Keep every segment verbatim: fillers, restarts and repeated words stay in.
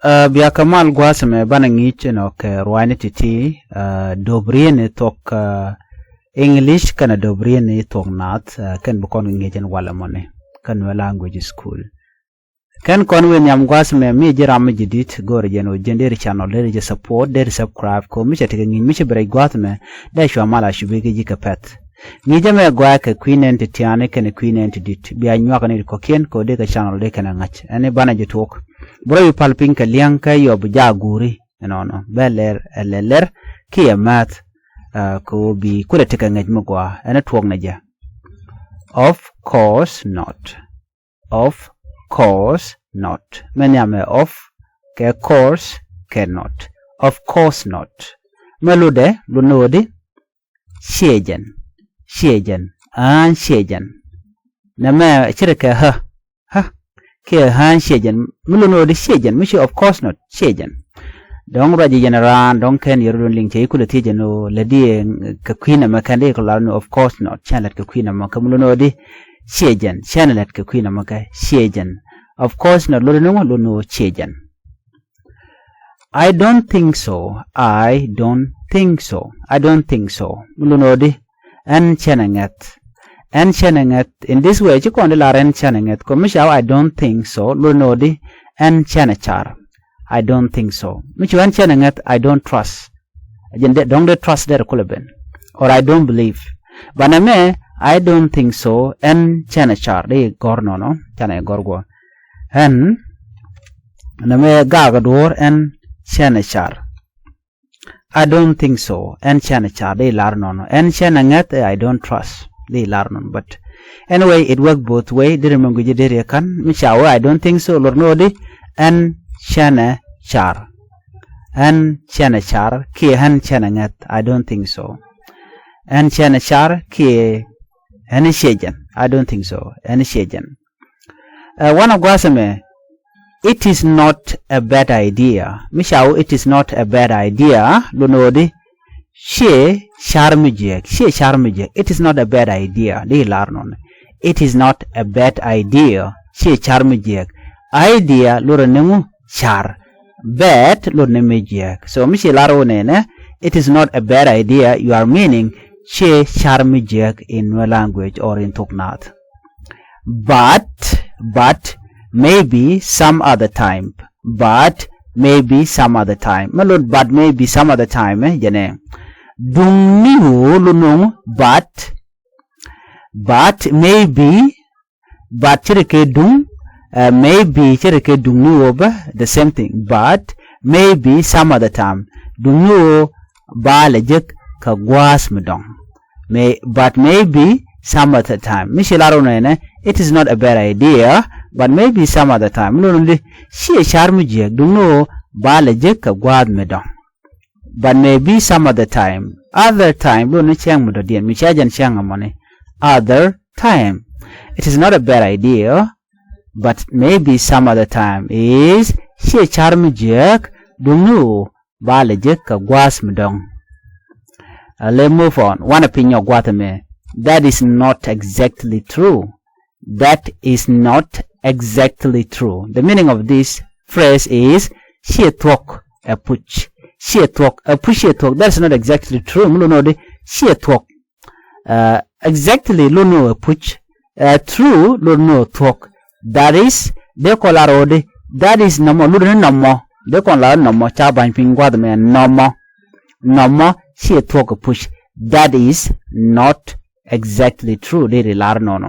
Ɛ, bia kɛ mal gua̱a̱th ɛmɛ banɛ ŋi̱i̱c ɛnɔ kɛ ruaacni ti̱ti̱, ɛ, do̱p rieni thuɔ̱k, ɛ, English kɛnɛ do̱p rieni thuɔ̱k Naath, ɛ, kɛn bi kɔn kɛ ŋi̱i̱c ɛn walɛ mɔni kɛ Nuer Language School. Kɛn kɔn wi̱i̱ nhiam gua̱a̱th ɛmɛ mi ji̱ ram mi ji̱ di̱t go̱o̱rɛ jɛn ɣöö jɛn deri channel deri jɛ support deri subscribe kɛ ɣöö mi cɛ tekɛ ŋi̱i̱c mi ci bi rɛc gua̱a̱th ɛmɛ dee cua mal a cubi kɛ ji̱ kɛ pɛ̈th. Ŋi̱i̱c ɛmɛ gɔaa kɛ kui̱ nɛn ti tiaani kɛnɛ kui̱ nɛn ti di̱t bia nyuak ni ti kɔ̱kiɛn kɛ ɣöö dee kɛ channel dee kɛnɛ ŋa̱c ɛn i̱ banɛ ji̱ tuɔɔk. Bi rɔ wi̱i̱ pal piny kɛ li̱eŋ kä yɔp jaak guuri ɛnɔnɔ bɛ lɛr ɛ lɛr lɛr kiɛ määth, ɛ, kɛ ɣöö bi kulɛ tekɛ ŋäc mi gɔaa ɛn ɛ tuɔɔk ni jɛ. Of course not. Of course not. Mɛ nhiamɛ of kɛ course kɛ not. Of course not. Mɛ lotdɛ lot ni ɣöö di ciɛ jɛn. Ciɛ jɛn. Aa ciɛ jɛn. Nɛmɛ ci ri kɛ hä. Hä. Kiɛ aa ciɛ jɛn. Mi lot ni ɣöö di ciɛ jɛn mi ci of course not ciɛ jɛn. Dɔ̱ŋ ruac jɛ jɛn raan dɔ̱ŋ kɛn yɛr dun liŋ cɛ i̱ kulɛ thiec jɛn ɣöö lɛ di kɛ kui̱ nɛmɛ kɛn di kɛ lar ni of course not cɛn lɛt kɛ kui̱ nɛmɛ kɛ mi lot ni ɣöö di ciɛ jɛn cɛn lɛt kɛ kui̱ nɛmɛ kɛ ciɛ jɛn. Of course not lot ni ŋu lot ni ɣöö ciɛ jɛn. I don't think so. I don't think so. I don't think so. Mi lot ni ɣöö di ɛn cɛn ɛ ŋɛth. Ɛn cɛn ɛ ŋɛth in this way ci kɔn di lar ɛn cɛn ɛ ŋɛth kɔ mi ca wä I don't think so lot ni ɣöö di ɛn cɛn ɛ car. I don't think so. Mi ci wä ɛn cɛn ɛ ŋɛth I don't trust. Jɛn dee dɔ̱ŋ dee trust dee rɛ kulɛ ben. Or I don't believe. Banɛ mɛ I don't think so ɛn cɛn ɛ car dee gɔ̱r nɔnɔ canɛ gɔ̱r guɔ. Ɛn nɛ mɛ gaak duɔ̱ɔ̱r ɛn cɛn ɛ car. I don't think so. Ɛn cɛn ɛ car di lar nɔnɔ. Ɛn cɛn ɛ ŋɛth ɛ I don't trust di lar nɔnɔ. But anyway, it work both way. Di ri mɛ guici di ri kan mi ca wä I don't think so lot ni ɣöö di ɛn cɛn ɛ car. Ɛn cɛn ɛ car kiɛ ɛn cɛn ɛ ŋɛth. I don't think so. Ɛn cɛn ɛ car kiɛ ɛn ciɛ jɛn. I don't think so. Ɛn ciɛ jɛn. Ɛ wanɛ gua̱a̱th ɛmɛ it is not a bad idea. Mi ca wä it is not a bad idea lot ni ɣöö di ciɛ car mi jiääk ciɛ car mi jiääk. It is not a bad idea di lar nɔnɔ. It is not a bad idea ciɛ car mi jiääk. Idea lot ni ŋu car. Bad lot ni mi jiääk. So mi ci lar wä nɛnɛ it is not a bad idea you are meaning ciɛ car mi jiääk in Nuer language or in thok Naath. But but maybe some other time. But maybe some other time. Mɛ lot but maybe some other time ɛ jɛnɛ. Duŋ ni ɣöö lot ni ŋu but but maybe. But ci ri kɛ duŋ. Maybe ci ri kɛ duŋ ni ɣöö bä the same thing. But maybe some other time. Duŋ ni ɣöö ba lɛ jek kɛ gua̱a̱th mi dɔ̱ŋ. But maybe some other time. Mi ci lar wä nɛnɛ it is not a bad idea. But maybe some other time mi lot ni di ciɛ car mi jiääk duŋ ni ɣöö ba lɛ jek kɛ gua̱a̱th mi dɔ̱ŋ. But maybe some other time. Other time lot ni cäŋ mi dɔ̱diɛn mi cä jɛn cäŋ amɔni. Other time. It is not a bad idea. But maybe some other time is ciɛ car mi jiääk duŋ ni ɣöö ba lɛ jek kɛ gua̱a̱th mi dɔ̱ŋ. Let move on. Wanɛ piny nyɔk gua̱a̱th ɛmɛ. That is not exactly true. That is not exactly true. The meaning of this phrase is ciɛ thuɔ̱k ɛ puc. Ciɛ thuɔ̱k ɛ puc ciɛ thuɔ̱k. That is not exactly true. Mi lot ni ɣöö di ciɛ thuɔ̱k. Exactly lot ni ɣöö ɛ puc. True lot ni ɣöö thuɔ̱k. That is dee kɔ lar ɣöö di that is nɔmɔ lot ni nɔmɔ. Dee kɔn lar nɔmɔ ca ba̱ny piny gua̱th mɛ nɔmɔ. Nɔmɔ ciɛ thuɔ̱k ɛ puc. That is not exactly true. Deri lar nɔnɔ.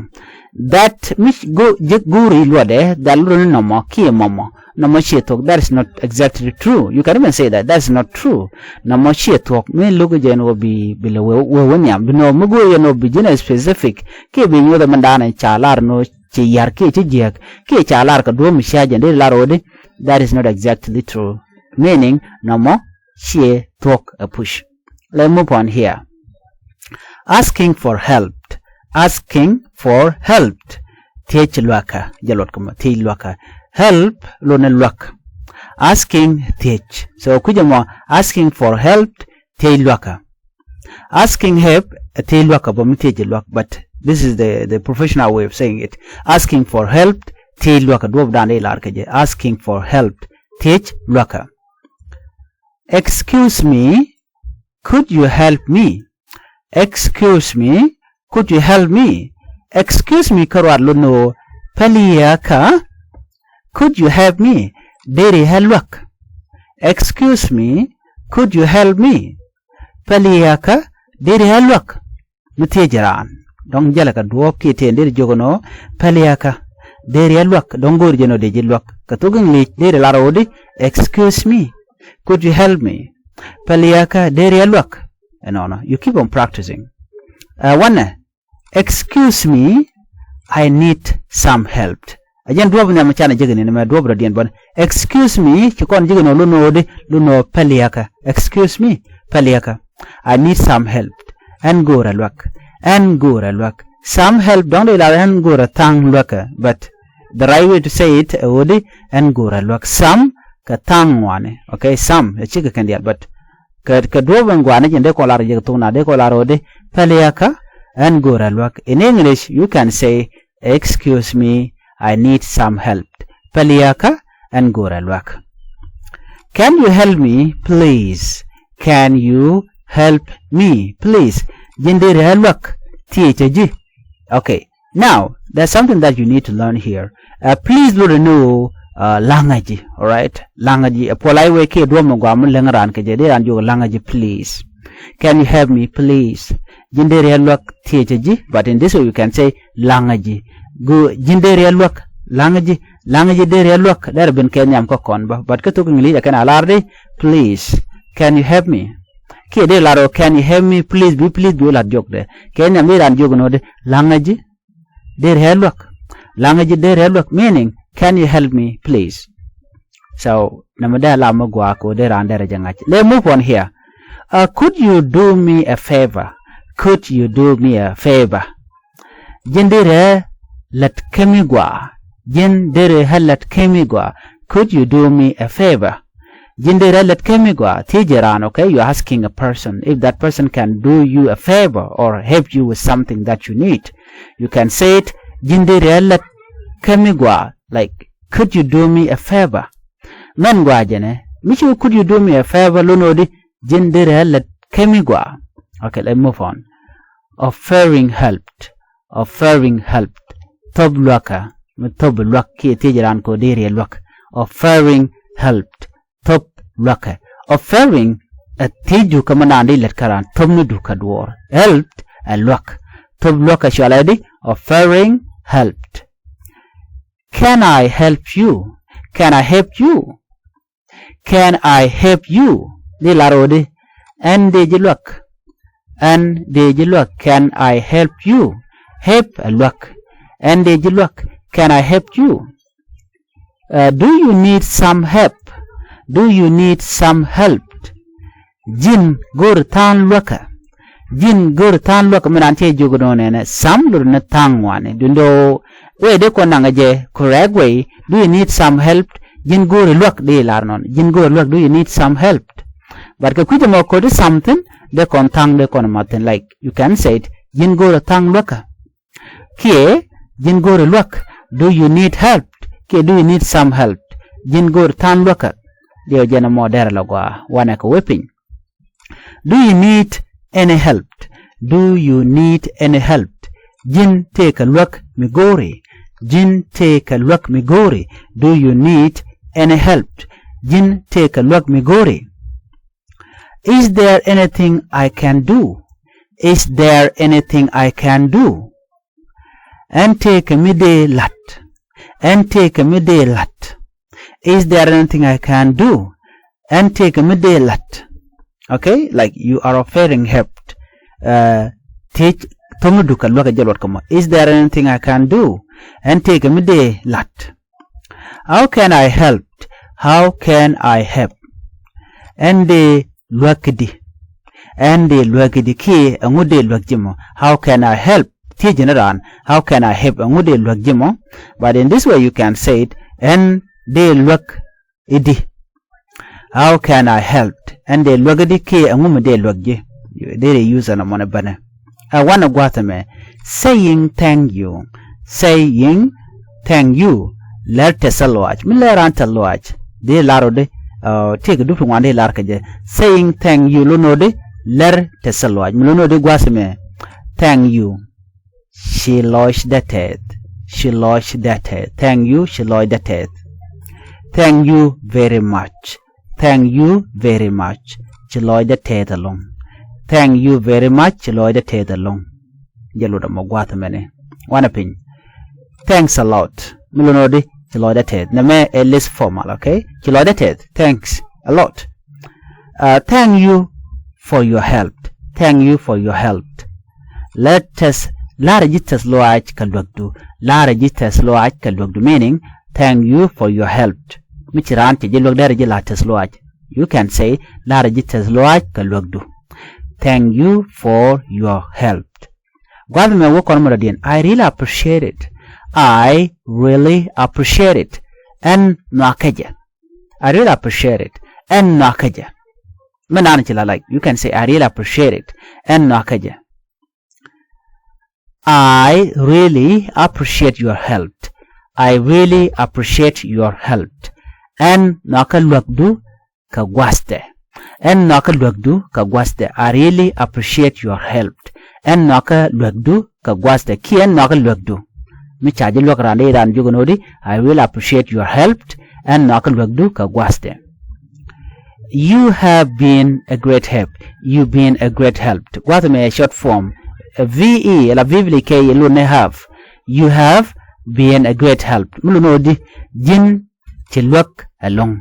That mi jek go̱o̱ri luɔtdɛ that lot ni nɔmɔ kiɛ mɔmɔ. Nɔmɔ ciɛ thuɔ̱k. That is not exactly true. You can even say that that is not true. Nɔmɔ ciɛ thuɔ̱k mi lo̱k jɛn wä bi bi lɛ wee wee nhiam bi nɔ mi go̱o̱ri jɛn wä bi ji̱n specific kiɛ bi nyuɔth ɛmɛn da̱a̱n ca lar nɔ ci yar kiɛ ci jiäk kiɛ ca lar kɛ duɔ̱ɔ̱p mi cia jɛn deri lar wä di. That is not exactly true. Meaning nɔmɔ ciɛ thuɔ̱k ɛ puc. Let move on here. Asking for help. Asking for help. Thiec luakä. Jɛ luɔt kɛ mɔ thiec luakä. Help lot ni luak. Asking thiec. So kui̱c ɛmɔ asking for help thiec luakä. Asking help ɛ thiec luakä bä mi thiec luak, but this is the the professional way of saying it. Asking for help thiec luakä duɔ̱ɔ̱p dan dee lar kɛ jɛ. Asking for help Thiec luäkä. Excuse me, could you help me? Excuse me, could you help me? Excuse me kä ruat lot ni ɣöö päliäkä. Could you help me? Deri ɣä luäk. Excuse me, could you help me? Päliäkä, deri ɣä luäk? Mi thiec raan. Dɔ̱ŋ jälɛ kɛ duɔ̱ɔ̱p kiɛ tëë deri jiök ɛn ɣöö päliäkä, deri ɣä luäk? Dɔ̱ŋ go̱o̱ri jɛ ɛn ɣöö dee ji̱ luäk. Kɛ thok English deri lar ɣöö di, excuse me, could you help me? Päliäkä, deri ɣä luäk? Ɛnɔnɔ, you keep on practicing. Ɛ wanɛ, excuse me, I need some help. Ɛ jɛn duɔ̱ɔ̱p nhiam canɛ jek ni mɛ duɔ̱ɔ̱p rɔ̱diɛn bä. Excuse me, ci kɔn jek ni ɣöö lot ni ɣöö di, lot ni ɣöö päliäkä. Excuse me, päliäkä. I need some help. Ɣän go̱o̱rä luäk. Ɣän go̱o̱rä luäk. Some help dɔ̱ŋ dee lar ɣän go̱o̱rä tha̱a̱ŋ luäkä. But the right way to say it ɛ ɣöö di, ɣän go̱o̱rä luäk. Some kɛ tha̱a̱ŋ ŋuani. Okay, some ɛ cikɛ kɛn diaal, but kɛ, kɛ duɔ̱ɔ̱p in gua̱a̱ni jɛn dee kɔn lar jek thok na dee kɔn lar ɣöö di, päliäkä, ɣän go̱o̱rä luäk. In English you can say, excuse me, I need some help. Päliäkä, ɣän go̱o̱rä luäk. Can you help me, please? Can you help me, please? Ji̱n deri ɣä luäk? Thiecä ji̱. Okay. Now, there's something that you need to learn here. Ɛ please lot ni ɣöö, ɛ, la̱ŋä ji̱, all right? La̱ŋä ji̱. Ɛ polite way kiɛ duɔ̱ɔ̱p mi gɔaa mi läŋ raan kɛ jɛ, dee raan jiök la̱ŋä ji̱, please. Can you help me, please? Ji̱n deri ɣä luäk? Thiecä ji̱. But in this way you can say la̱ŋä ji̱. Go̱o̱, ji̱n deri ɣä luäk? La̱ŋä ji̱. La̱ŋä ji̱, deri ɣä luäk? Derɛ ben kɛ nhiam kä kɔn bä. But kä thok English ɛ kɛn a lar di, please, can you help me? Kiɛ dee lar ɣöö can you help me, please, bi please bi lat jiök dɛ. Kɛ nhiam dee raan jiök ni ɣöö di, la̱ŋä ji̱, deri ɣä luäk? La̱ŋä ji̱, deri ɣä luäk? Meaning, can you help me, please? So nɛmɛ dee lam mi gɔaa kɛ ɣöö dee raan derɛ jɛ ŋa̱c. Let's move on here. Ɛ could you do me a favor? Could you do me a favor? Ji̱n deri ɣä lät kä mi gɔaa? Ji̱n deri ɣä lät kä mi gɔaa? Could you do me a favor? Ji̱n deri ɣä lät kä mi gɔaa? Thiecɛ raan, okay? You're asking a person if that person can do you a favor or help you with something that you need. You can say it, ji̱n deri ɣä lät kä mi gɔaa? Like, could you do me a favor? Mɛn gɔaa jɛnɛ, mi ci could you do me a favor lot ni ɣöö di, ji̱n deri ɣä lät kä mi gɔaa? Okay, let's move on. Offering help. Offering help. Thop luäkä. Mi thop luäk kiɛ thiec raan kɛ ɣöö deri ɣä luäk. Offering help. Thop luäkä. Offering ɛ thiec dukä mi naan di lät kä raan. Thop ni dukä duɔ̱ɔ̱r. Help ɛ luäk. Thop luäkä cɔalɛ di, offering help. Can I help you? Can I help you? Can I help you? Di lar ɣöö di, ɣän dee ji̱ luäk? Ɣän dee ji̱ luäk? Can I help you? Help ɛ luäk. Ɣän dee ji̱ luäk? Can I help you? Ɛ, do you need some help? Do you need some help? Ji̱n go̱o̱ri tha̱a̱ŋ luäkä? Ji̱n go̱o̱ri tha̱a̱ŋ luäkä? Mi raan cɛ jiök ni ɣöö nɛnɛ, some lot ni tha̱a̱ŋ ŋuani. Duundɛ ɣöö wee dee kɔn naŋ jɛ correct way. Do you need some help? Ji̱n go̱o̱ri luäk? Dee lar nɔn, ji̱n go̱o̱ri luäk? Do you need some help? But kɛ kui̱c ɛmɔ kɛ ɣöö di something, dee kɔn tha̱a̱ŋ, dee kɔn math thi̱n. Like, you can say it, ji̱n go̱o̱ri tha̱a̱ŋ luäkä? Kiɛ ji̱n go̱o̱ri luäk? Do you need help? Kiɛ do you need some help? Ji̱n go̱o̱ri tha̱a̱ŋ luäkä? Diɛw jɛn ɛmɔ derɛ la gɔaa wanɛ kɛ wee piny. Do you need any help? Do you need any help? Ji̱n tëëkɛ luäk mi go̱o̱ri? Ji̱n tëëkɛ luäk mi go̱o̱ri? Do you need any help? Ji̱n tëëkɛ luäk mi go̱o̱ri? Is there anything I can do? Is there anything I can do? Ɛn tëëkɛ mi dee la̱t? Ɛn tëëkɛ mi dee la̱t? Is there anything I can do? Ɛn tëëkɛ mi dee la̱t? Okay, like, you are offering help. Uh, thiec, thop ni dukä luäk ɛ jɛ luɔt kä mɔ. Is there anything I can do? Ɛn tëëkɛ mi dee la̱t? How can I help? How can I help? Ɛn dee luäk i̱di? Ɛn dee luäk i̱di? Kiɛ ɛŋu dee luäk ji̱ mɔ? How can I help? Thiec ji̱n raan, how can I help? Ɛŋu dee luäk ji̱ mɔ? But in this way you can say it, ɛn dee luäk i̱di? How can I help? Ɛn dee luäk i̱di kiɛ ɛŋu mi dee luäk ji̱? Deri use ɛn ɛmɔnɛ bänɛ. Ɛ wanɛ gua̱a̱th ɛmɛ, saying thank you. Saying thank you. Lɛr tɛth lɔaac. Mi lɛr raan tɛth lɔaac, Di lar ɔ di, uh, tëëkɛ dup ti ŋuan di lar kɛ jɛ. Saying thank you, lot ni ɔ di lär tɛth lɔaac. Mi lot ni ɔ di gua̱a̱th ɛmɛ, thank you. Ci lɔcdä tɛth. Ci lɔcdä tɛth. Thank you, ci lɔcdä tɛth. Thank you very much. Thank you very much. Ci lɔcdä tɛth ɛlɔ̱ŋ. Thank you very much. Ci lɔcdä tɛth ɛlɔ̱ŋ. Jɛ lot ɛmɔ gua̱a̱th ɛmɛni. Wanɛ piny. Thanks a lot. Mi lot ni ɔ di ci lɔcdä tɛth. Nɛmɛ ɛ less formal, okay? Ci lɔcdä tɛth. Thanks a lot. Uh, thank you for your help. Thank you for your help. Lät tɛth, la̱rä ji̱ tɛth lɔaac kɛ luäkdu. La̱rä ji̱ tɛth lɔaac kɛ luäkdu. Meaning, thank you for your help. Mi ci raan cɛ ji̱ luäk derɛ ji̱ la̱r tɛth lɔaac. You can say, la̱rä ji̱ tɛth lɔaac kɛ luäkdu. Thank you for your help. Gua̱th mɛ wä kɔn mɛ dɔ̱diɛn. I really appreciate it. I really appreciate it. Ɛn nhɔakä jɛ. I really appreciate it. Ɛn nhɔakä jɛ. Mi naan ci la, like, you can say, I really appreciate it. Ɛn nhɔakä jɛ. I really appreciate your help. I really appreciate your help. Ɛn nhɔakä luäkdu kɛ gua̱thɛ. Ɛn nhɔakä luäkdu kɛ gua̱thɛ. I really appreciate your help. Ɛn nhɔakä luäkdu kɛ gua̱thɛ. Kiɛ ɛn nhɔakä luäkdu. Mi ca ji̱ luäk raan di raan jiök ni ɣöö di, I really appreciate your help. Ɛn nhɔakä luäkdu kɛ gua̱thɛ. You have been a great help. You've been a great help. Gua̱th mɛ short form. V E, la V E kɛ yɛ lot ni have. You have been a great help. Mi lot ni ɣöö di, ji̱n ci luäk ɛlɔ̱ŋ.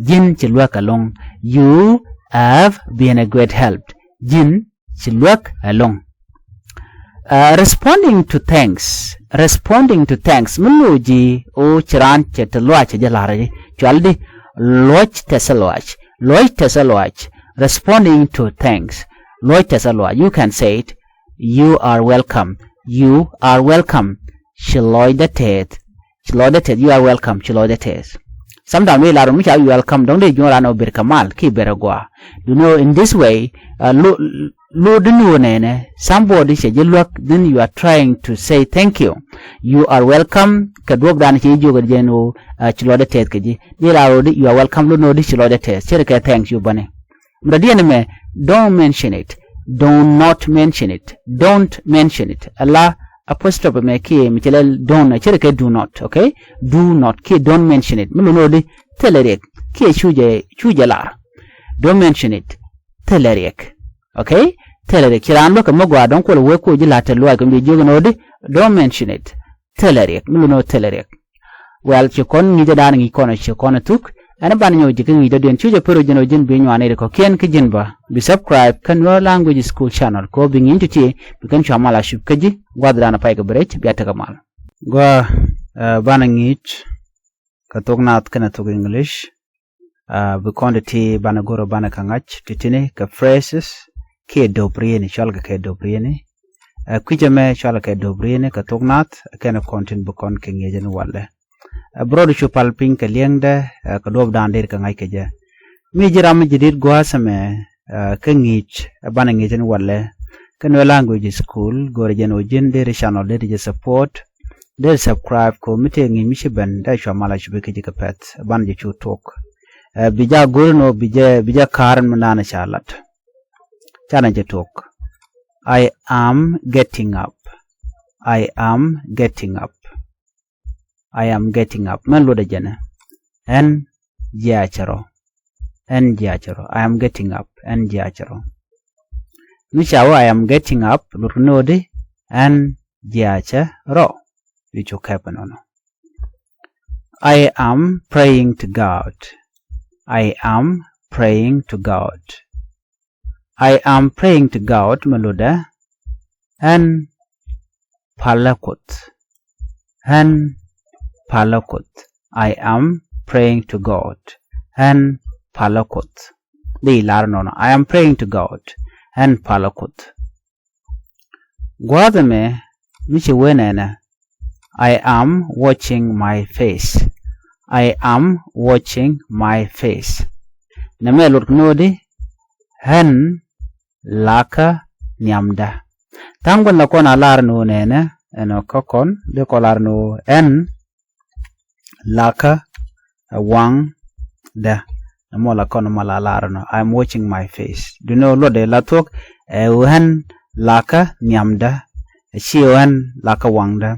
Ji̱n ci luäk ɛlɔ̱ŋ. You have been a great help. Ji̱n ci luäk ɛlɔ̱ŋ. Uh, responding to thanks. Responding to thanks. Mi lo̱c ji̱ ɣöö ci raan cɛ tɛth lɔaac cɛ jɛ la̱r ji̱. Cual di, luɔc tɛth lɔaac. Luɔc tɛth lɔaac. Responding to thanks. Luɔc tɛth lɔaac. You can say it. You are welcome. You are welcome. Ci lɔcdä tɛth. Ci lɔcdä tɛth. You are welcome. Ci lɔcdä tɛth. Sometimes mi lar mi ca welcome, dɔ̱ŋ dee juɔ̱n raan ɔ ber kɛ mal kiɛ ber ɛ gɔaa. You know, in this way, uh, lot ni ɣöö nɛnɛ, somebody cɛ ji̱ luäk, then you are trying to say thank you. You are welcome. Kɛ duɔ̱ɔ̱pdan cɛ ji̱ jiök ɛ jɛn ɣöö, uh, ci lɔcdä tɛth kɛ ji̱. Dee lar ɣöö di, you are welcome, lot ni ɣöö di ci lɔcdä tɛth. Ce̱tkɛ thank you bäni. Mi dɔ̱diɛn ɛmɛ, don't mention it. Do not mention it. Don't mention it. Ala apostrophe mɛ kiɛ mi cɛ lɛ don't, ce̱tkɛ do not, okay? Do not kiɛ don't mention it. Mi lot ni ɣöö di, thilɛ riɛk. Kiɛ cu jɛ, cu jɛ lar. Don't mention it. Thilɛ riɛk. Okay? Thilɛ riɛk. Ci raan luäk kɛ mi gɔaa, dɔ̱ŋ kulɛ wee kuɔ ji̱ la̱r tɛth lɔaac kɛ mi jiök ni ɣöö di, don't mention it. Thilɛ riɛk. Mi lot ni ɣöö thilɛ riɛk. Well, ci kɔn ŋi̱i̱cädan ŋi̱i̱c kɔn, ci kɔn ɛ thuk. Ɛn banɛ nyɔk ji̱ kä ŋi̱i̱c dɔ̱diɛn. Cu jɛ pär ɣöö ji̱n ɣöö ji̱n bi nyuan nɛy ti kɔ̱kiɛn kä ji̱n bä. Bi subscribe kä Nuer Language School channel kɛ ɣöö bi ŋi̱i̱cdu ti bi kɛn cua mal a cup kä ji̱. Gua̱thdan a pay kɛ bɛ rɛc, bia tekɛ mal. Gɔaa, eh, banɛ ŋi̱i̱c kɛ thok Naath kɛnɛ thok English. Ah, bi kɔn ti ti banɛ go̱r ɔ banɛ kɛ ŋa̱c ti tini kɛ phrases kiɛ do̱p rieni, cɔalkɛ kɛ do̱p rieni. Ah, kui̱cä mɛ cɔalkɛ kɛ do̱p rieni kɛ thok Naath, kɛnɛ kɔn tin bi kɔn kɛ ŋi̱eecä ni walɛ. Ah, bi rɔɔdu cu pal piny kɛ liɛŋdɛ, ah, kɛ duɔ̱ɔ̱pdan deri kɛ ŋa̱c kɛ jɛ. Mi ji̱ ram mi ji̱ di̱t gua̱a̱th ɛmɛ, ah, kä ŋi̱i̱c, ah, banɛ ŋi̱eecä ni walɛ. Kä Nuer Language School, go̱rɛ jɛn ɣöö ji̱n deri channel deri jɛ support. Deri subscribe kɛ ɣöö mi tëë ŋi̱i̱c mi ci ben dee cua mal a cup kä ji̱ kɛ pɛ̈th. Banɛ jɛ cu tuɔɔk. Eh, bi jɛ a go̱r ni ɣöö bi jɛ, bi jɛ ka̱r mi naan ca lat. Canɛ jɛ tuɔɔk. I am getting up. I am getting up. I am getting up. Mɛn luɔtdɛ jɛnɛ. Ɛn jiaacɛ rɔ. Ɛn jiaacɛ rɔ. I am getting up. Ɛn jiaacɛ rɔ. Mi ca wee I am getting up, luɔtkɛ ni ɣöö di, ɛn jiaacɛ rɔ. Bi cu kɛp ɛnɔnɔ. I am praying to God. I am praying to God. I am praying to God, mi lotdɛ, ɛn palä Kuoth. Ɛn palä Kuoth. I am praying to God. Ɛn palä Kuoth. Di lar nɔnɔ. I am praying to God. Ɛn palä Kuoth. Gua̱a̱th ɛmɛ mi ci wee nɛnɛ. I am washing my face. I am washing my face. Nɛmɛ luɔtkɛ ni ɣöö di, ɣän la̱kä nhiamdä. Tha̱a̱ŋ gua̱n la kɔn a lar ni ɣöö nɛnɛ, ɛnɔ kä kɔn, dee kɔn lar ni ɣöö ɣän la̱kä ɛ waŋ dä. Nɛ mɔ la kɔn mɔ la lar nɔ, I'm watching my face. Duŋni ɣöö luɔtdɛ la thuɔ̱k ɛ ɣöö ɣän lakä nhiamdä, ɛ /ciɛ ɣöö ɣän lakä waŋdä.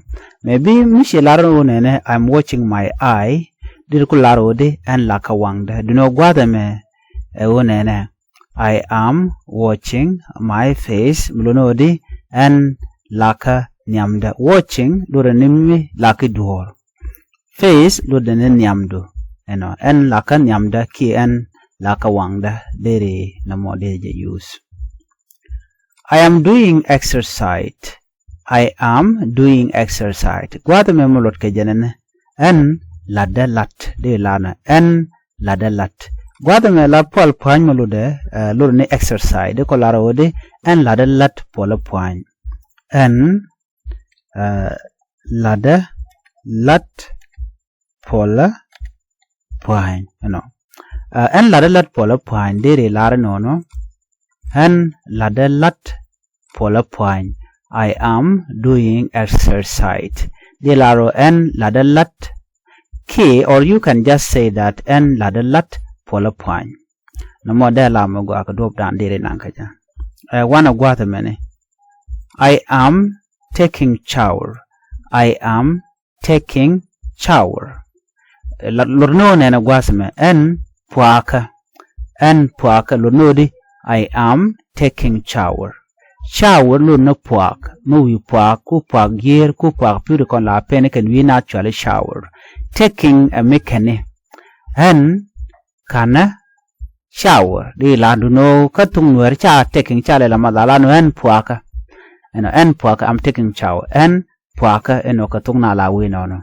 Maybe mi ci lar ɣöö nɛnɛ, I'm watching my eye, deri ku lar ɣöö di ɣän lakä waŋdä. Duŋni ɣöö gua̱a̱th ɛmɛ ɛ ɣöö nɛnɛ, I am watching my face, mi lot ni ɣöö di ɣän lakä nhiamdä. Watching luɔtdɛ ni mi la̱k i̱ duɔ̱ɔ̱r. Face luɔtdɛ ni nhiamdu. Ɛnɔ, ɣän lakä nhiamdä kiɛ ɣän lakä waŋdä, deri nɛ mɔ deri jɛ use. I am doing exercise. I am doing exercise. Gua̱a̱th ɛmɛ mɔ lot kɛ jɛn ɛnɛ, ɣän la̱tdä la̱t, deri lar nɔ, ɣän la̱tdä la̱t. Gua̱a̱th ɛmɛ la puɔl pua̱ny mɔ lotdɛ, ɛ, lot ni exercise, deri kɔ lar ɣöö di ɣän la̱tdä la̱t puɔlä pua̱ny. Ɣän, ɛ, la̱tdä la̱t puɔlä pua̱ny. Ɛnɔ. Ɛ, ɣän la̱tdä la̱t puɔlä pua̱ny, deri lar inɔnɔ, ɣän la̱tdä la̱t puɔlä pua̱ny. I am doing exercise. Deri lar ɣöö ɣän la̱tdä la̱t kiɛ, or you can just say that ɣän la̱tdä la̱t puɔlä pua̱ny. Nɛ mɔ dee lam mi gɔaa kɛ duɔ̱ɔ̱pdan deri naŋ kä jɛ. Ɛ, wanɛ gua̱a̱th ɛmɛni, I am taking shower. I am taking shower. Ɛ, la, lot ni ɣöö nɛnɛ gua̱a̱th ɛmɛ, ɣän puakä. Ɣän puakä, lot ni ɣöö di, I am taking shower. Shower lot ni puak, mi wi̱i̱ puak, ku puak yiër, ku puak pi̱w ti kɔn la pɛn kɛn wi̱i̱ naath cɔali shower. Taking ɛ mi kɛni. Ɣän ka̱nä shower, deri lar, duŋni ɣöö kä thok Nuäär ca taking ca lɛl a ma dha la nɔ, ɣän puakä. Ɛnɔ, ɣän puakä, I'm taking shower. Ɣän puakä, ɛnɔ kɛ thok naath la wi̱i̱ nɔnɔ.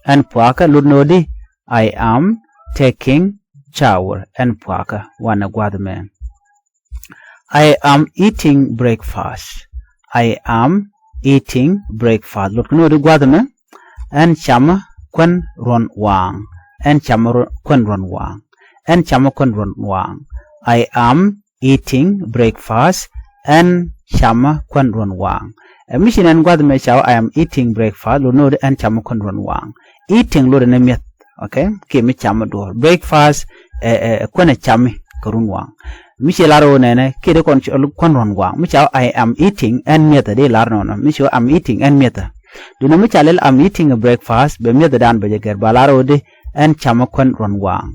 Ɣän puakä lot ni ɣöö di, I am taking shower. Ɣän puakä, wanɛ gua̱a̱th ɛmɛ. I am eating breakfast. I am eating breakfast. Lot kɛ ni ɣöö di gua̱a̱th ɛmɛ, ɣän camä kuän ruɔ̱n waaŋ. Ɣän camä ru-, kuän ruɔ̱n waaŋ. Ɣän camä kuän ruɔ̱n waaŋ. I am eating breakfast. Ɣän camä kuän ruɔ̱n waaŋ. Ɛ, mi ci nɛn gua̱a̱th ɛmɛ ca ɣöö I am eating breakfast, lot ni ɣöö di ɣän camä kuän ruɔ̱n waaŋ. Eating lotdɛ ni mi̱eth. Okay? Kiɛ mi camä duɔ̱ɔ̱r. Breakfast, ɛ, ɛ, ɛ kuän ɛ cami kɛ run waaŋ. Mi ci lar ɣöö nɛnɛ, kiɛ dee kɔn cɔl kuän ruɔ̱n waaŋ. Mi ca ɣöö I am eating, ɣän mi̱ethä, deri lar nɔnɔ. Mi ci ɣöö I'm eating, ɣän mi̱ethä. Duŋni mi ca lɛl I'm eating a breakfast, bɛ mi̱ethädan bɛ jɛ gɛr, ba lar ɣöö di ɣän camä kuän ruɔ̱n waaŋ.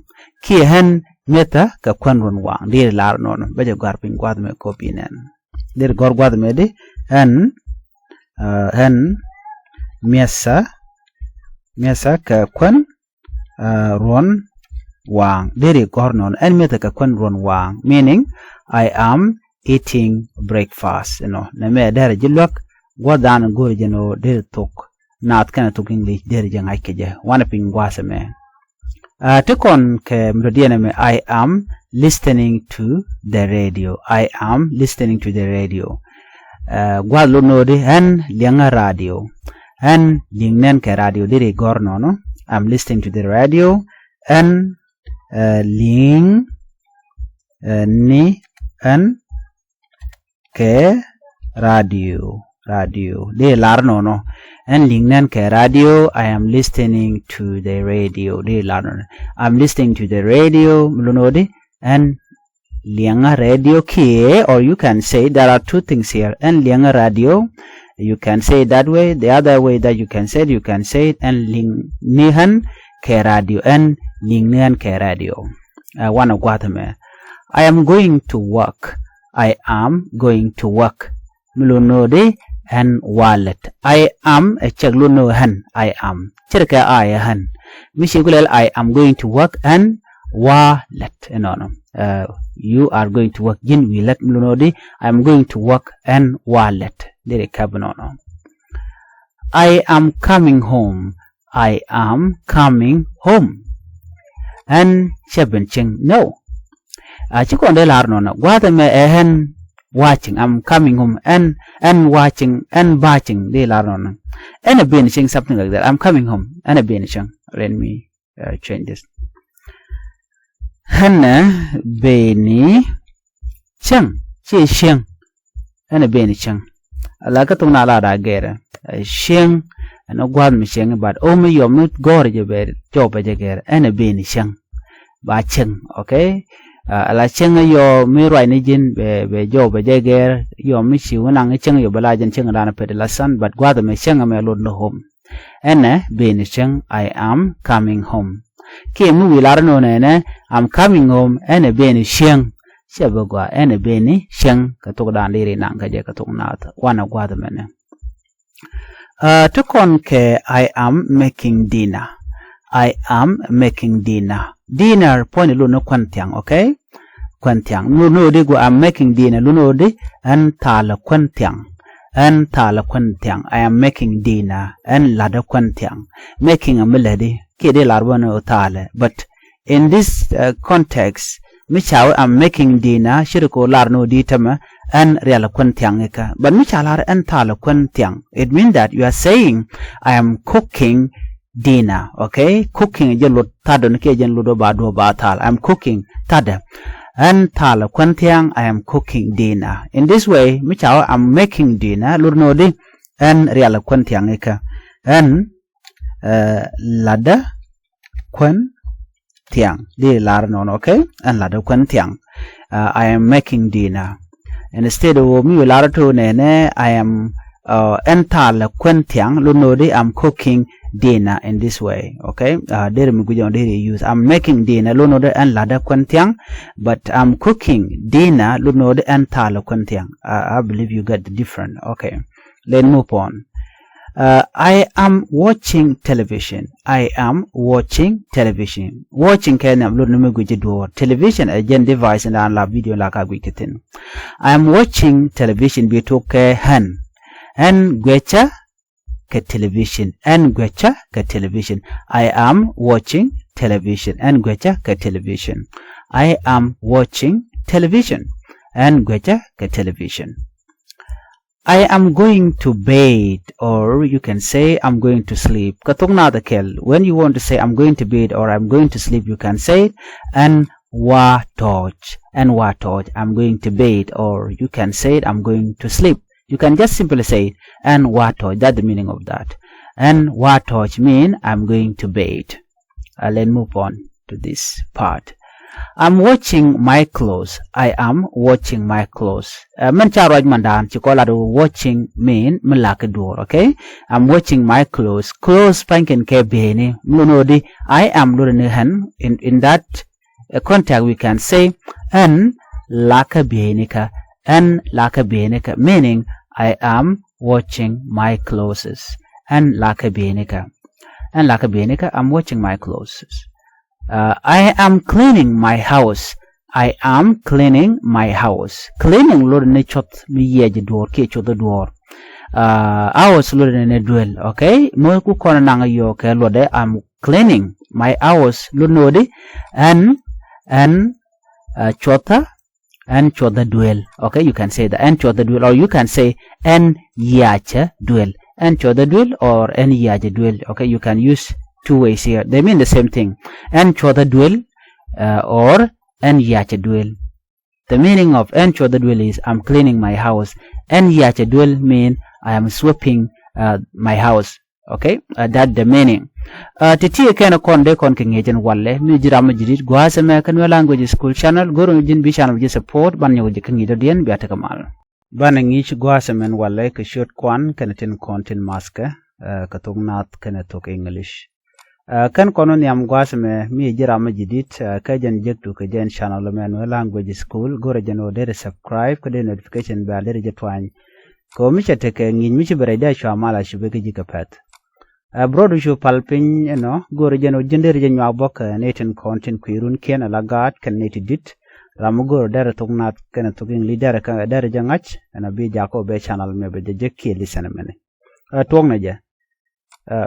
Kiɛ ɣän mi̱ethä kɛ kuän ruɔ̱n waaŋ, deri lar nɔnɔ. Bɛ jɛ gɔ̱a̱r piny gua̱a̱th ɛmɛ kop inɛn. Deri gɔ̱r gua̱a̱th ɛmɛ di, ɣän, ɛ, ɣän mi̱ethä, mi̱ethä kɛ kuän, ɛ, ruɔ̱n waaŋ. Deri gɔ̱r nɔnɔ, ɣän mi̱ethä kɛ kuän ruɔ̱n waaŋ. Meaning, I am eating breakfast. Ɛnɔ, nɛmɛ deri ji̱ luäk, gua̱a̱th dan go̱o̱ri jɛ ni ɣöö deri thok naath kɛnɛ thok English, deri jɛ ŋa̱c kɛ jɛ. Wanɛ piny gua̱a̱th ɛmɛ. Ɛ, ti kɔn kɛ mi dɔ̱diɛn ɛmɛ, I am listening to the radio. I am listening to the radio. Ɛ, gua̱a̱th lot ni ɣöö di ɣän liɛŋä radio. Ɣän li̱ŋ ni ɣän kɛ radio, deri gɔ̱r nɔnɔ. I'm listening to the radio. Ɣän, ɛ, li̱ŋ, ɛ, ni ɣän kɛ radio. Radio. Deri lar nɔnɔ. Ɣän li̱ŋ ni ɣän kɛ radio. I am listening to the radio. Deri lar nɔnɔ. I'm listening to the radio. Mi lot ni ɣöö di ɣän liɛŋä radio kiɛ, or you can say, there are two things here. Ɣän liɛŋä radio. You can say it that way. The other way that you can say it, you can say it, ɣän li̱ŋ ni ɣän kɛ radio. Ɣän li̱ŋ ni ɣän kɛ radio. Ɛ, wanɛ gua̱a̱th ɛmɛ. I am going to work. I am going to work. Mi lot ni ɣöö di ɣän wa lät. I am ɛ cäŋ lot ni ɣöö ɣän. I am. Ce̱tkɛ I ɛ ɣän. Mi ci ku lɛl I am going to work, ɣän wa lät. Ɛnɔnɔ. Ɛ, you are going to work. Ji̱n wi̱i̱ lät. Mi lot ni ɣöö di I am going to work, ɣän wa lät. Deri kap inɔnɔ. I am coming home. I am coming home. Ɣän cä ben cieŋ. No. A, ci kɔn dee lar nɔnɔ. Gua̱a̱th ɛmɛ ɛ ɣän wa cieŋ. I'm coming home. Ɣän, ɣän wa cieŋ. Ɣän ba cieŋ. Dee lar nɔnɔ. Ɣän ɛ ben cieŋ, something like that. I'm coming home. Ɣän ɛ ben cieŋ. Let me, uh, change this. Ɣän ɛ ben cieŋ. Ciɛ cieŋ. Ɣän ɛ ben cieŋ. Ala kä thok naath la da̱a̱ gɛrɛ. Ɛ, cieŋ. Ɛn ɛ gua̱a̱th mi cieŋ, but ɣöö mi yɔm mi gɔ̱r jɛ bɛ, jɔw bɛ jɛ gɛrɛ. Ɣän ɛ ben cieŋ. ba cieŋ, okay? Ala cieŋ yɔ mi ruacni ji̱n bɛ, bɛ jɔw bɛ jɛ gɛr yɔ mi ci wä naŋ cieŋ yɔ bɛ la jɛn cieŋ dan pet la san, but gua̱th mɛ cieŋ mɛ lot ni home. Ɛnɛ beni cieŋ, I am coming home. Kiɛ mi wi̱i̱ lar ni wä nɛnɛ, I'm coming home, ɛnɛ beni cieŋ. Cɛ bɛ gua, ɛnɛ beni cieŋ kɛ thok dan diri naŋ kɛ jɛ kɛ thok nath wanɛ gua̱th mɛnɛ. Ti kɔn kɛ I am making dinner. I am making dinner. Dinner puɔ̱ny lun ni kuän thiaŋ, okay? Kuän thiaŋ. Lun ni odi gu I'm making dinner. Lun ni odi ɛn thalɛ kuän thiaŋ. Ɛn thalɛ kuän thiaŋ. I am making dinner. Ɛn latdä kuän thiaŋ. Making a mi lätdi kiɛ di lar bä ni thalɛ. But in this context, mi ca wee I'm making dinner, ci ri ko lar ni odi tämɛ ɛn rial kuän thiaŋ ikä. But mi ca lar ɛn thalɛ kuän thiaŋ, it means that you are saying I am cooking dinner, okay? Cooking jɛ lot tha̱dɔn kiɛ jɛn lot ba duɔ ba thal. I am cooking tha̱dɛ. Ɛn thalɛ kuän thiaŋ, I am cooking dinner. In this way, mi ca wee I'm making dinner, lot ni odi ɛn rial kuän thiaŋ ikä. Ɛn latdä kuän thiaŋ. Di lar nɔn, okay? Ɛn latdä kuän thiaŋ. I am making dinner. Instead of mi wi lar to nɛnɛ I am ɛn thalɛ kuän thiaŋ, lot ni odi I'm cooking dinner in this way, okay? Deri mi gui̱c ɔn deri use I'm making dinner, lot ni odi ɛn latdä kuän thiaŋ. But I'm cooking dinner, lot ni odi ɛn thalɛ kuän thiaŋ. I believe you get the difference, okay? Let's move on. I am watching television. I am watching television. Watching kɛ nhiam lot ni mi gui̱c duɔ̱ɔ̱r. Television ɛ jɛn device in dan la video la ka gui̱c ti thin. I am watching television bi tok kɛ ɛn. Ɛn guɛcä kɛ television. Ɛn guɛcä kɛ television. I am watching television. Ɛn guɛcä kɛ television. I am watching television. Ɛn guɛcä kɛ television. I am going to bed, or you can say I'm going to sleep. Kɛ thok nath kɛl, when you want to say I'm going to bed or I'm going to sleep, you can say it. Ɛn wa tɔc. Ɛn wa tɔc. I'm going to bed, or you can say it, I'm going to sleep. You can just simply say it. Ɛn wa tɔc. That's the meaning of that. Ɛn wa tɔc mean I'm going to bed. Let's move on to this part. I'm watching my clothes. I am watching my clothes. Mɛn ca ruac mandan ci kɔn lat watching mean mi lak kɛ duɔ̱ɔ̱r, okay? I'm watching my clothes. Clothes pa̱ny kɛn kɛ bieyni. Mi lot ni odi I am lot ni ɛn. In that context we can say ɛn lak kɛ bieyni kä. Ɛn lak kɛ bieyni kä, meaning I am watching my clothes. Ɛn lak kɛ bieyni kä. Ɛn lak kɛ bieyni kä, I'm watching my clothes. I am cleaning my house. I am cleaning my house. Cleaning lot ni cuɔth mi yiɛc duɔ̱ɔ̱r kiɛ cuɔth duɔ̱ɔ̱r. House lot ni duel, okay? Mi ku kɔn naŋ yɔ kɛ luɔtdɛ I'm cleaning my house, lot ni odi ɛn, ɛn cuɔthä, ɛn cuɔthä duel. Okay, you can say that. Ɛn cuɔthä duel, or you can say ɛn yiacä duel. Ɛn cuɔthä duel or ɛn yiacä duel. Okay, you can use two ways here. They mean the same thing. Ɛn cuɔthä duel or ɛn yiacä duel. The meaning of ɛn cuɔthä duel is I'm cleaning my house. Ɛn yiacä duel mean I am sweeping my house. Okay, that the meaning. Ti ti kɛn kɔn dee kɔn kɛ ŋi̱eec ɛn walɛ mi ji̱ ram mi ji̱ di̱t gua̱a̱th ɛmɛ kä Nuer Language School channel. Go̱r ni ji̱n bi channel ji̱ support, banɛ nyɔk ji̱ kä ŋi̱i̱c dɔ̱diɛn. Bia tekɛ mal. Banɛ ŋi̱i̱c gua̱a̱th ɛmɛ ɛn walɛ kɛ ciöt Kuan kɛnɛ tin kɔn tin mathkɛ kɛ thok Naath kɛnɛ thok English. Kɛn kɔn wä nhiam gua̱a̱th ɛmɛ mi ji̱ ram mi ji̱ di̱t kä jɛn jek tu kɛ jɛn channel ɛmɛ Nuer Language School. Go̱rɛ jɛn wä deri subscribe kä deri notification bell deri jɛ tuany. Kɛ ɣöö mi cɛ tekɛ ŋi̱i̱c mi ci bɛ rɛy dee cua mal a ci bɛ kä ji̱ kɛ pɛ̈th. Ɛ bi rɔɔdu cu pal piny ɛnɔ, go̱o̱rɛ jɛn ɣöö ji̱n deri jɛ nyuak bä kɛ nɛy tin kɔn tin kui̱ runkiɛn ala gaat kɛnɛ nɛy ti di̱t. Ram mi go̱o̱rɛ deri thok Naath kɛnɛ thok English deri jɛ ŋa̱c ɛnɔ bi jakä wä bɛ channel mɛ bɛ jɛ jek kiɛ listen mɛni. Ɛ tuɔknɛ jɛ.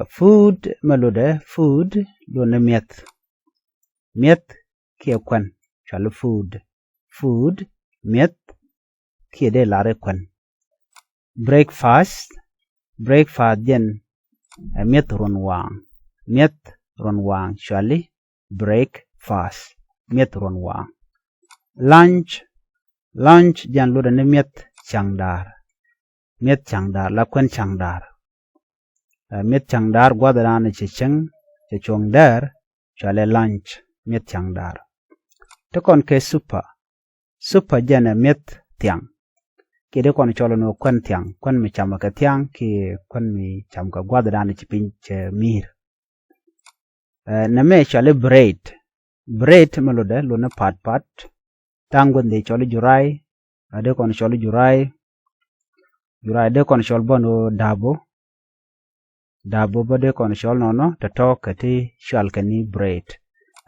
Food mɛ lotdɛ, food lotdɛ mi̱eth. Mi̱eth kiɛ kuän, cuali food. Food, mi̱eth kiɛ dee lar i̱ kuän. Breakfast, breakfast jɛn ɛ mi̱eth ruɔ̱n waaŋ. Mi̱eth ruɔ̱n waaŋ, cuali breakfast. Mi̱eth ruɔ̱n waaŋ. Lunch, lunch jɛn lotdɛ ni mi̱eth ca̱ŋda̱a̱r. Mi̱eth ca̱ŋda̱a̱r la kuän ca̱ŋda̱a̱r. Mi̱eth ca̱ŋda̱a̱r gua̱th raan cɛ cäŋ, cɛ cuɔ̱ŋ däär, cualɛ lunch. Mi̱eth ca̱ŋda̱a̱r. Te kɔn kɛ super. Super jɛn ɛ mi̱eth thiaŋ. Kiɛ dee kɔn cɔl ni kuän thiaŋ, kuän mi cam kɛ thiaŋ kiɛ kuän mi cam kɛ gua̱th dan ci piny cɛ mi̱i̱r. Ɛ, nɛmɛ cɔali bread. Bread mi lotdɛ lot ni pat pat. Tha̱a̱ŋ guäth dee cɔli juray. A dee kɔn cɔli juray. Juray dee kɔn cɔl bä ni ɣöö da̱a̱bo. Da̱a̱bo bä dee kɔn cɔl nɔnɔ tɔ̱tɔ̱ kɛ ti cɔal kɛ ni bread.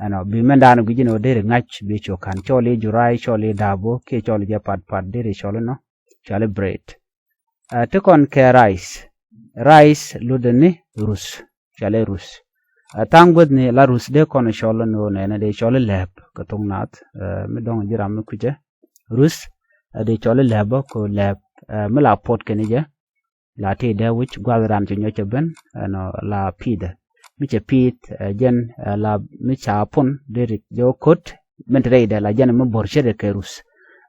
Ɛnɔ bi mɛn da̱a̱n gui̱c ni ɣöö deri ŋa̱c bi cio̱k ka̱n cɔli juray cɔli da̱a̱bo kiɛ cɔli jɛ pat pat deri cɔl inɔ. Cɔali bread. Ɛ, ti kɔn kɛ rice. Rice lotdɛ ni ruth. Cɔali ruth. Ɛ, tha̱a̱ŋ guäth ni la ruth dee kɔn cɔl ni ɣöö nɛnɛ dee cɔli lɛp kɛ thok nath. Ɛ, mi dɔ̱ŋ ji̱ ram mi kucɛ. Ruth, ɛ, dee cɔli lɛp bä kɛ lɛp. Ɛ, mi la pot kɛn jɛ. La ti dee wi̱c gua̱th ran ci nyɔc cɛ ben, ɛnɔ la pi̱i̱dɛ. Mi cɛ pi̱i̱th, ɛ, jɛn, ɛ, la mi ca pun dee ri jɛ wä ko̱t, min te rɛydɛ la jɛn mi bo̱r ce̱t kɛ ruth.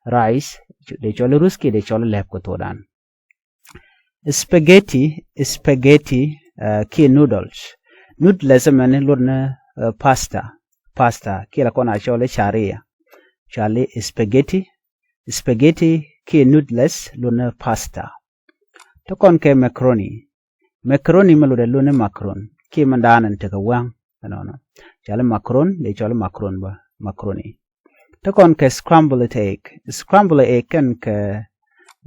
Rice, dee cɔli ruth kiɛ dee cɔli lɛp kɛ thok dan. Spaghetti, spaghetti, ɛ, kiɛ noodles. Noodles mɛn lot ni, ɛ, pasta, pasta, kiɛ la kɔn a cɔli caria. Cɔali spaghetti, spaghetti kiɛ noodles lot ni pasta. Ti kɔn kɛ macaroni. Macaroni mi lotdɛ lot ni macaron kiɛ mi da̱a̱n in tekɛ wäŋ. Ɛnɔnɔ. Cɔali macaron, dee cɔli macaron bä, macaroni. Ti kɔn kɛ scrambled egg. Scrambled egg kɛn kɛ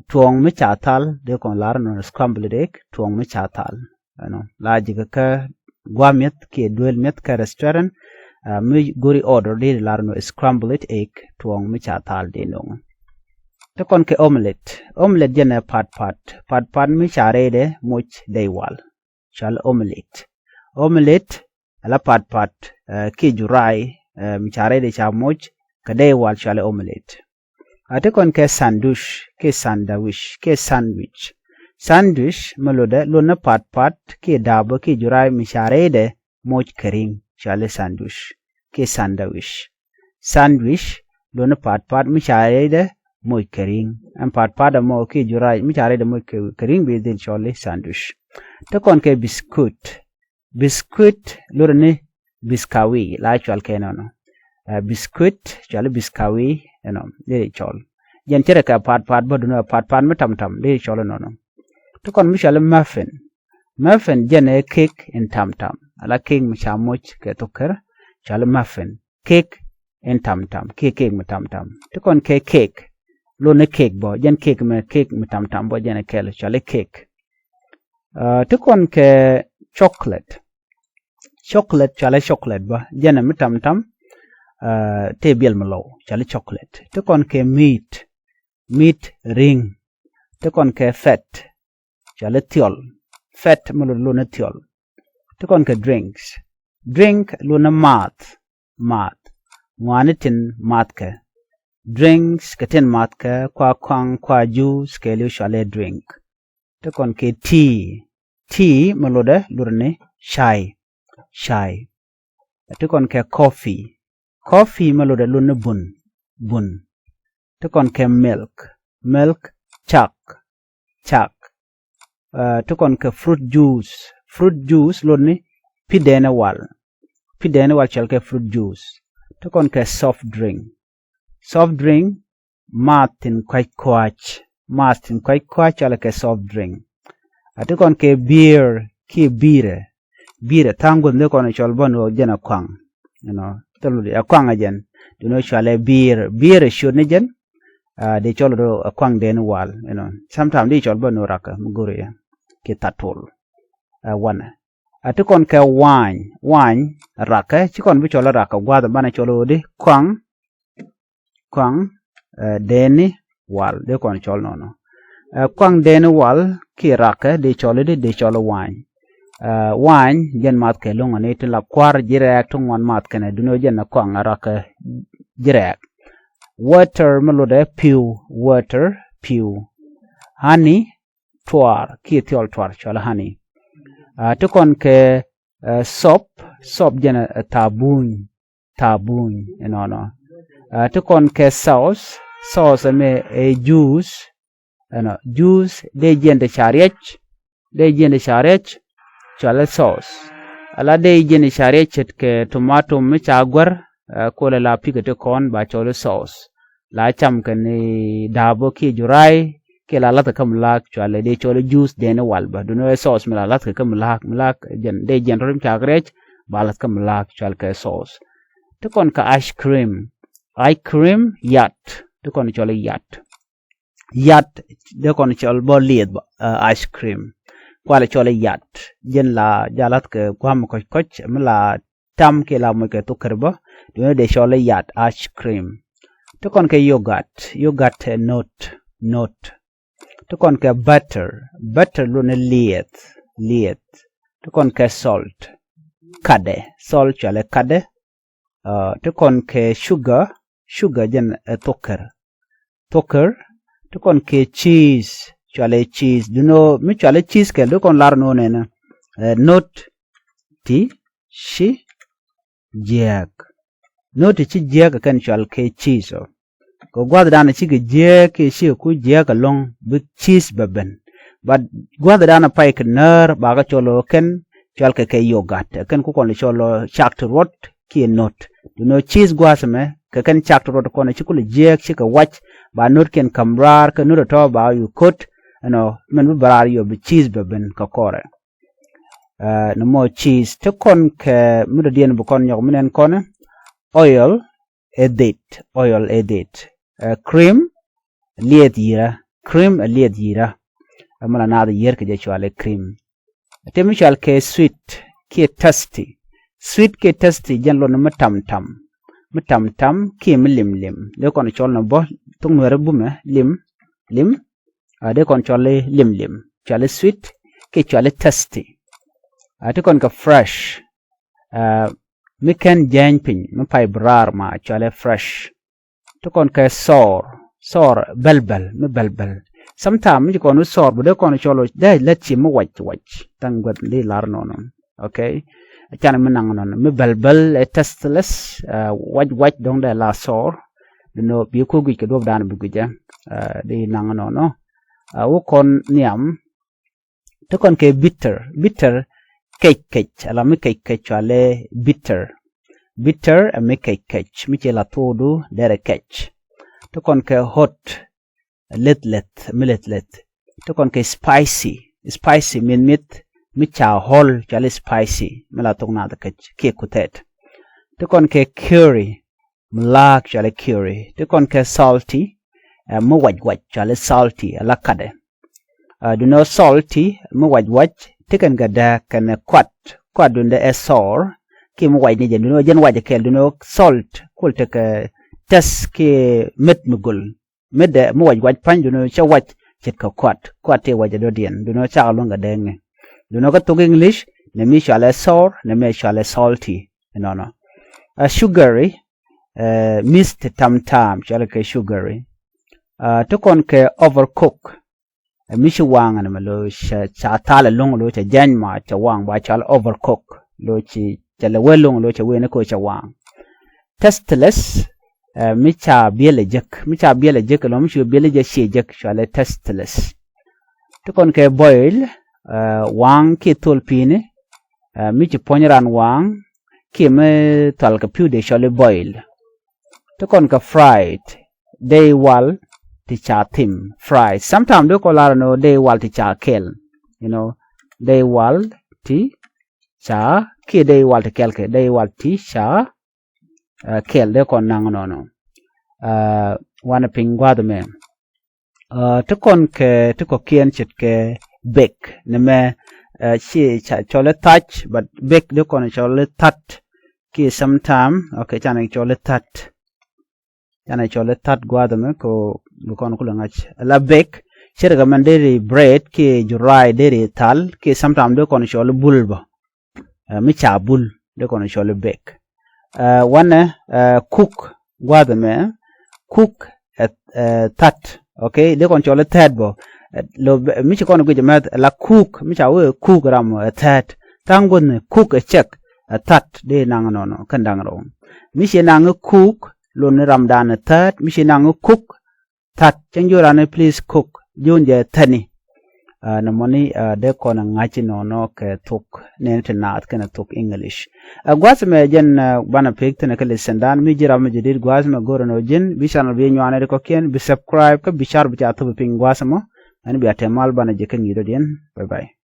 tuɔ̱ɔ̱ŋ mi ca thal, dee kɔn lar nɔ scrambled egg, tuɔ̱ɔ̱ŋ mi ca thal. Ɛnɔ. La ji̱ kɛ kä gua̱a̱ mi̱eth kiɛ duel mi̱eth kä restaurant, ɛ, mi go̱ri order dee lar nɔ scrambled egg, tuɔ̱ɔ̱ŋ mi ca thal dee no̱ŋ. Ti kɔn kɛ omelette. Omelette jɛn ɛ pat pat. Pat pat mi ca rɛydɛ moc dee wal. Cɔali omelette. Omelette, ala pat pat, ɛ, kiɛ juray, ɛ, mi ca rɛydɛ ca moc kɛ dee wal cɔali omelette. A ti kɔn kɛ sandwich, kiɛ sandwich, kiɛ sandwich. Sandwich mi lotdɛ lot ni pat pat kiɛ da̱a̱bo kiɛ juray mi ca rɛydɛ moc kɛ ri̱ŋ, cɔali sandwich, kiɛ sandwich. Sandwich, lot ni pat pat mi ca rɛydɛ moc kɛ ri̱ŋ. Ɛn pat pat ɛmɔ kiɛ juray mi ca rɛydɛ moc kɛ, kɛ ri̱ŋ bi dhil cɔli sandwich. Ti kɔn kɛ biscuit. Biscuit lotdɛ ni biskawi la cɔal kɛ nɔnɔ. Ɛ, biscuit cɔali biskawi ɛnɔ dee cɔl. Jɛn cɛ rɛ kɛ pat pat bä duni ɛ pat pat mi tam tam dee cɔl nɔnɔ. Ti kɔn mi cɔali muffin. Muffin jɛn ɛ kek in tam tam. Ala kek mi ca moc kɛ thok kär cɔali muffin. Kek in tam tam kiɛ kek mi tam tam. Ti kɔn kɛ kek. Lot ni kek bä jɛn kek mɛ kek mi tam tam bä jɛn ɛ kɛl cɔali kek. Ɛ, ti kɔn kɛ chocolate. Chocolate cɔali chocolate bä jɛn ɛ mi tam tam. Ɛ, tëë biɛl mi lɔw cɔali chocolate. Ti kɔn kɛ meat. Meat ri̱ŋ. Ti kɔn kɛ fat. Cɔali thiɔl. Fat mi lot lot ni thiɔl. Ti kɔn kɛ drinks. Drink lot ni maath. Maath. Ŋuani tin maath kɛ. Drinks kɛ tin maath kɛ kua kɔaŋ kua juice kɛ liw cɔali drink. Ti kɔn kɛ tea. Tea mi lotdɛ lot ni cay. Cay. Ti kɔn kɛ coffee. Coffee mi lotdɛ lot ni bun. Bun. Ti kɔn kɛ milk. Milk cak. Cak. Ɛ, ti kɔn kɛ fruit juice. Fruit juice lot ni pi̱dɛɛni wal. Pi̱dɛɛni wal cɔal kɛ fruit juice. Ti kɔn kɛ soft drink. Soft drink, maath tin kua̱c kua̱c. Maath tin kua̱c kua̱c cɔal kɛ soft drink. A ti kɔn kɛ beer kiɛ bi̱i̱rɛ. Bi̱i̱rɛ tha̱a̱ŋ guäth ni kɔn cɔl bä ni ɣöö jɛn ɛ kuaŋ. You know, thil ɛ kuaŋ ɛ jɛn. Duni ɣöö cɔalɛ beer. Beer ɛ ciöt ni jɛn. Ɛ, dee cɔl ɛ kuaŋ dee ni wal. You know, sometimes dee cɔl bä ni ɣöö rakä mi go̱ri ɛ kiɛ thattul. Ɛ wanɛ. A ti kɔn kɛ wine. Wine rakä ci kɔn bi cɔl rakä gua̱a̱th banɛ cɔl ɣöö di kuaŋ. Kuaŋ, ɛ, dee ni wal dee kɔn cɔl nɔnɔ. Ɛ, kuaŋ dee ni wal kiɛ rakä dee cɔl di dee cɔl wine. Ɛ, wine jɛn math kɛ loŋ ni ti la kua̱r ji̱ rɛɛk ti ŋuan math kɛnɛ duni ɣöö jɛn kuaŋ rakä ji̱ rɛɛk. Water mi lotdɛ pi̱w, water pi̱w. Honey tuaar kiɛ thiɔl tuaar cɔl honey. Ɛ, ti kɔn kɛ, ɛ, soap, soap jɛn ɛ thabuny. Thabuny ɛnɔnɔ. Ɛ, ti kɔn kɛ sauce, sauce ɛmɛ ɛ juice. Ɛnɔ juice dee jiɛn ti ca riɛc. Dee jiɛn ti ca riɛc cɔalɛ sauce. Ala dee jiɛn ti ca riɛc ce̱tkɛ tomato mi ca guär. Ɛ, kolɛ la pikɛ ti kɔn ba cɔl i̱ sauce. La cam kɛn i̱ da̱a̱p bä kiɛ juray kiɛ la la̱th kɛ kä mi la̱a̱k, cɔalɛ dee cɔl i̱ juice dee ni wal bä. Duundɛ sauce mi la la̱th kɛ kä mi la̱a̱k, mi la̱a̱k jɛn dee jɛn rot mi ca kɛ riɛc, ba la̱th kä mi la̱a̱k, cɔal kɛ sauce. Ti kɔn kɛ ice cream. Ice cream, yat. Ti kɔn cɔl i̱ yat. Yat dee kɔn cɔl bä lieth bä, ɛ, ice cream. Kualɛ cɔl i̱ yat. Jɛn la ja la̱th kɛ gua̱a̱m kɔc kɔc mi la tam kiɛ la moc kɛ thok kär bä. Duundɛ dee cɔl i̱ yat, ice cream. Ti kɔn kɛ yogurt. Yogurt ɛ not, not. Ti kɔn kɛ butter. Butter luɔt ni lieth, lieth. Ti kɔn kɛ salt. Katdɛ. Salt cɔalɛ katdɛ. Ɛ, ti kɔn kɛ sugar. Sugar jɛn ɛ thok kär. Thok kär. Ti kɔn kɛ cheese. Cɔalɛ cheese. Duundɛ mi cɔalɛ cheese kɛl dee kɔn lar nɔ nɛnɛ. Ɛ, not ti ci jiääk. Not ti ci jiääk kɛn cɔal kɛ cheese ɔ. Kɛ gua̱thdan cikɛ jiääk kiɛ cikɛ ku jiääk ɛlɔ̱ŋ bi cheese bɛ ben. But gua̱thdan pay kɛ näär bakɛ cɔl ɔ kɛn cɔal kɛ kɛ yogurt. Kɛn ku kɔn cɔl ɔ cak ti ruɔt kiɛ not. Duundɛ cheese gua̱a̱th ɛmɛ kɛ kɛn cak ti ruɔt kɔn ci kulɛ jiääk cikɛ wac, ba notkiɛn käm raar kɛ not ɛ tɔ̱ ba yu ko̱t ɛnɔ, min bi bɛ raar yɔ bi cheese bɛ ben kɛ kɔrɛ. Ɛ, ni mɔ cheese. Ti kɔn kɛ mi dɔ̱diɛn bi kɔn nyɔk mi nɛn kɔn i̱ oil ɛ dhit. Oil ɛ dhit. Ɛ, cream, lieth yirä. Cream ɛ lieth yirä. Ɛ mi la naath yier kɛ jɛ cɔal i̱ cream. Ti mi cɔal kɛ sweet kiɛ tasty. Sweet kiɛ tasty jɛn luɔt ni mi tam tam. Mi tam tam kiɛ mi lim lim. Dee kɔn cɔl ni bä thok nuɛɛri bumɛ lim, lim. Ɛ, dee kɔn cɔl i̱ lim lim. Cɔal i̱ sweet kiɛ cɔal i̱ tasty. Ɛ, ti kɔn kɛ fresh. Ɛ, mi kɛn jääny piny, mi pay bi raar ma cɔal i̱ fresh. Ti kɔn kɛ sour. Sour bɛl bɛl, mi bɛl bɛl. Sometime mi ci kɔn i̱ sour bɛ dee kɔn cɔl ɔ dee lät ci mi wac wac. Tha̱a̱ŋ gua̱th di lar nɔnɔ. Okay. Can mi naŋ nɔnɔ mi bɛl bɛl ɛ tasteless, ɛ, wac wac dɔ̱ŋ dee la sour. Duundɛ bi ku guic kɛ duɔ̱pdan bi guic ɛ, ɛ, di naŋ nɔnɔ. Ɛ, wä kɔn nhiam. Ti kɔn kɛ bitter. Bitter kɛc kɛc, ala mi kɛc kɛc cɔalɛ bitter. Bitter ɛ mi kɛc kɛc, mi ci la thokdu derɛ kɛc. Ti kɔn kɛ hot, leth leth, mi leth leth. Ti kɔn kɛ spicy. Spicy mith mith, mi ca ɣɔl cɔalɛ spicy, mi la thok naath kɛc kiɛ kuthɛt. Ti kɔn kɛ curry, mi la̱a̱k cɔalɛ curry. Ti kɔn kɛ salty, ɛ, mi wac wac cɔalɛ salty, ala katdɛ. Ɛ, duundɛ salty mi wac wac ti kɛn kɛ dääk kɛnɛ kuat. Kuat duundɛ ɛ sour kiɛ mi wac ni jɛn, duundɛ jɛn wac kɛl, duundɛ salt kul tekɛ taste kiɛ met mi gol. Metdɛ mi wac wac pa̱ny duundɛ cɛ wac ce̱tkɛ kuat. Kuat tëë wac ɛ dɔ̱diɛn, duundɛ cakɛ luäŋ kɛ dääk ni. Duundɛ kä thok English nɛ mi cɔalɛ sour, nɛ mi cɔalɛ salty. Inɔnɔ. Ɛ, sugary, ɛ, mi̱th ti tam ta̱a̱m cɔalɛ kɛ sugary. Ɛ, ti kɔn kɛ overcook. Ɛ, mi ci waŋ ɛn mɛ lo cɛ, ca thal ɛlɔ̱ŋ lo cɛ jɛny ma cɛ waŋ ba cɔal overcook. Lo ci cɛ lɛ wee loŋ lo cɛ wee ni ko cɛ waŋ. Tasteless, ɛ, mi ca biɛl ɛ jek, mi ca biɛl ɛ jek, lo mi ci biɛl ɛ jek ciɛ jek, cɔalɛ tasteless. Ti kɔn kɛ boil, ɛ, waŋ kiɛ thol pi̱i̱ni, ɛ, mi ci puɔ̱ny ran waŋ kiɛ mi thal kɛ pi̱w dee cɔl i̱ boil. Ti kɔn kɛ fried, dee wal ti ca thim, fried. Sometimes dee kɔ lar ni dee wal ti ca kɛl, you know, dee wal ti ca kiɛ dee wal ti kɛl kɛ, dee wal ti ca, ɛ, kɛl dee kɔn naŋ nɔnɔ. Ɛ, wanɛ piny gua̱a̱th mɛ. Ɛ, ti kɔn kɛ, ti kɔ̱kiɛn ce̱tkɛ bake. Ni mɛ, ɛ, ci ca cɔl i̱ thac, but bake dee kɔn cɔl i̱ tha̱t. Kiɛ sometime, okay, canɛ cɔl i̱ tha̱t. Canɛ cɔl i̱ tha̱t gua̱a̱th mɛ ko, bi kɔn kulɛ ŋa̱c. La bake, ce̱tkɛ mɛn deri bread, kiɛ juray deri thal, kiɛ sometime dee kɔn cɔl i̱ bul bä. Ɛ, mi ca bul dee kɔn cɔl i̱ bake. Ɛ, wanɛ, ɛ, cook gua̱a̱th ɛmɛ, cook, ɛ, ɛ, tha̱t. Okay, dee kɔn cɔl i̱ tha̱t bä. Ɛ, lo bɛ, mi ci kɔn guic ɛmɛ la cook, mi ca wee cook ram ɛ tha̱t. Tha̱a̱ŋ gua̱thni cook ɛ cɛk, ɛ tha̱t dee naŋ nɔnɔ kɛn da̱ŋ rɛw. Mi ci naŋ i̱ cook, lo ni ramdan ɛ tha̱t, mi ci naŋ i̱ cook, tha̱t. Cäŋ jiök raan i̱ please cook, jiön jɛ thätni. Nɔmɔni dee kɔn ɛ ŋa̱c inɔnɔ kɛ thok nɛn ti naath kɛnɛ thok English. Gua̱a̱th mɛ jɛn banɛ pek thinɛ kɛ lesson dan mi ji̱ ram mi jɛ dit gua̱a̱th mɛ go̱rɛ nɔ ji̱n bi channel bi nyuanɛ di kɔkiɛn bi subscribe kä bi share bi ca thop piny gua̱a̱th mɔ. Ɛn bia tɛmal banɛ jɛ kɛ ŋi̱i̱dɔdiɛn. Bye bye.